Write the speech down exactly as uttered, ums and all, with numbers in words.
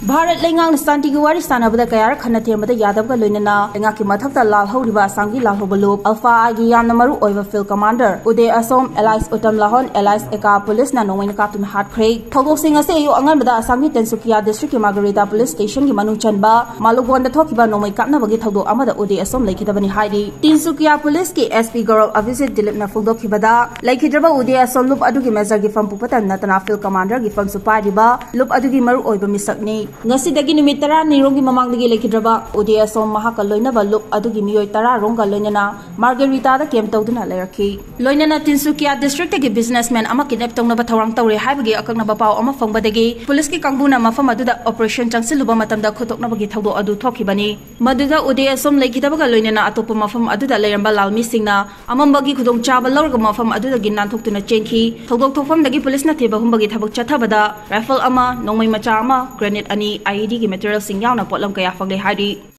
ꯚꯥꯔꯠ ꯂꯩꯉꯥꯛꯅ ꯁꯥꯟꯇꯤꯒꯤ ꯋꯥꯔꯤ ꯁꯥꯟꯅꯕꯗ ꯀꯌꯥꯔꯛ ꯍꯟꯅ ꯊꯦꯝꯕꯗ ꯌꯥꯗꯕꯒ ꯂꯣꯏꯅꯅ ꯂꯩꯉꯥꯛꯀꯤ ꯃꯊꯛꯇ ꯂꯥꯜꯍꯧꯔꯤꯕ ꯑꯁꯥꯝꯒꯤ ꯂꯥꯜꯍꯧꯕ ꯂꯨꯞ ꯑꯜꯐꯥ ꯑꯥꯏꯒꯤ ꯌꯥꯝꯅ ꯃꯔꯨ ꯑꯣꯏꯕ field commander ꯎꯗꯦ ꯑꯁꯣꯝ alias ꯎꯇꯝ ꯂꯥꯍꯣꯟ alias ꯑꯦꯀꯥ ꯄꯨꯂꯤꯁꯅ ꯅꯣꯡꯃꯩꯅ ꯀꯥꯞꯇꯨꯅ ꯍꯥꯠꯈ꯭ꯔꯦ꯫ ꯊꯧꯗꯣꯛꯁꯤꯡ ꯑꯁꯤ ꯑꯌꯨꯛ ꯑꯉꯟꯕꯗ ꯑꯁꯥꯝꯒꯤ ꯇꯤꯟꯁꯨꯀꯤꯌꯥ districtꯀꯤ ꯃꯥꯒꯔꯤꯇꯥ police stationꯒꯤ ꯃꯅꯨꯡ ꯆꯟꯕ ꯃꯥꯂꯨꯒꯣꯟꯗ ꯊꯣꯛꯈꯤꯕ ꯅꯣꯡꯃꯩ ꯀꯥꯞꯅꯕꯒꯤ ꯊꯧꯗꯣꯛ ꯑꯃꯗ ꯎꯗꯦ ꯑꯁꯣꯝ ꯂꯩꯈꯤꯗꯕꯅꯤ ꯍꯥꯏꯔꯤ꯫ ꯇꯤꯟꯁꯨꯀꯤꯌꯥ policeꯀꯤ SP ꯒꯧꯔꯕ ꯑꯚꯤꯖꯤꯠ ꯗꯤꯂꯤꯞꯅ ꯐꯣꯡꯗꯣꯛꯈꯤꯕꯗ, ꯂꯩꯈꯤꯗ꯭ꯔꯕ ꯎꯗꯦ ꯑꯁꯣꯝ ꯂꯨꯞ ꯑꯗꯨꯒꯤ majorꯒꯤ ꯐꯝ ꯄꯨꯕꯇ ꯅꯠꯇꯅ field commanderꯒꯤ ꯐꯝꯁꯨ ꯄꯥꯏꯔꯤꯕ ꯂꯨꯞ ꯑꯗꯨꯒꯤ ꯃꯔꯨ ꯑꯣꯏꯕ ꯃꯤꯁꯛꯅꯤ꯫ ꯉꯁꯤꯗꯒꯤ ꯅꯨꯃꯤꯠ ꯇꯔꯥꯅꯤ ꯔꯣꯝꯒꯤ ꯃꯃꯥꯡꯗꯒꯤ ꯂꯩꯈꯤꯗ꯭ꯔꯕ ꯎꯗꯦ ꯑꯁꯣꯝ ꯃꯍꯥꯛꯀ ꯂꯣꯏꯅꯕ ꯂꯨꯞ ꯑꯗꯨꯒꯤ ꯃꯤꯑꯣꯏ ꯇꯔꯥ ꯔꯣꯝꯒ ꯂꯣꯏꯅꯅ ꯃꯥꯔꯒꯦꯔꯤꯇꯥꯗ camp ꯇꯧꯗꯨꯅ ꯂꯩꯔꯛꯈꯤ꯫ ꯂꯣꯏꯅꯅ ꯇꯤꯟꯁꯨꯀꯤꯌꯥ districtꯇꯒꯤ businessman ꯑꯃ kidnap ꯇꯧꯅꯕ ꯊꯧꯔꯥꯡ ꯇꯧꯔꯦ ꯍꯥꯏꯕꯒꯤ ꯑꯀꯛꯅꯕ ꯄꯥꯎ ꯑꯃ ꯐꯪꯕꯗꯒꯤ ꯄꯨꯂꯤꯁꯀꯤ ꯀꯥꯡꯕꯨꯅ ꯃꯐꯝ ꯑꯗꯨꯗ operation ꯆꯪꯁꯤꯜꯂꯨꯕ ꯃꯇꯝꯗ ꯈꯨꯠꯇꯣꯛꯅꯕꯒꯤ ꯊꯧꯗꯣꯛ ꯑꯗꯨ ꯊꯣꯛꯈꯤꯕꯅꯤ꯫ ꯃꯗꯨꯗ ꯎꯗꯦ ꯑꯁꯣꯝ ꯂꯩꯈꯤꯗꯕꯒ ꯂꯣꯏꯅꯅ ꯑꯇꯣꯞꯄ ꯃꯐꯝ ꯑꯗꯨꯗ ꯂꯩꯔꯝꯕ ꯂꯥꯜꯃꯤꯁꯤꯡꯅ ꯑꯃꯝꯕꯒꯤ ꯈꯨꯗꯣꯡꯆꯥꯕ ꯂꯧꯔꯒ ꯃꯐꯝ ꯑꯗꯨꯗꯒꯤ ꯅꯥꯟꯊꯣꯛꯇꯨꯅ ꯆꯦꯟꯈꯤ꯫ ꯊꯧꯗꯣꯛ ꯊꯣꯛꯐꯝꯗꯒꯤ ꯄꯨꯂꯤꯁꯅ ꯊꯤꯕ ꯍꯨꯝꯕꯒꯤ ꯊꯕꯛ ꯆꯠꯊꯕꯗ rifle ꯑꯃ, ꯅꯣꯡꯃꯩ ꯃꯆꯥ ꯑꯃ, grenade ꯑꯅꯤ, IEDꯒꯤ materialꯁꯤꯡ ꯌꯥꯎꯅ ꯄꯣꯠꯂꯝ ꯀꯌꯥ ꯐꯪꯂꯦ ꯍꯥꯏꯔꯤ꯫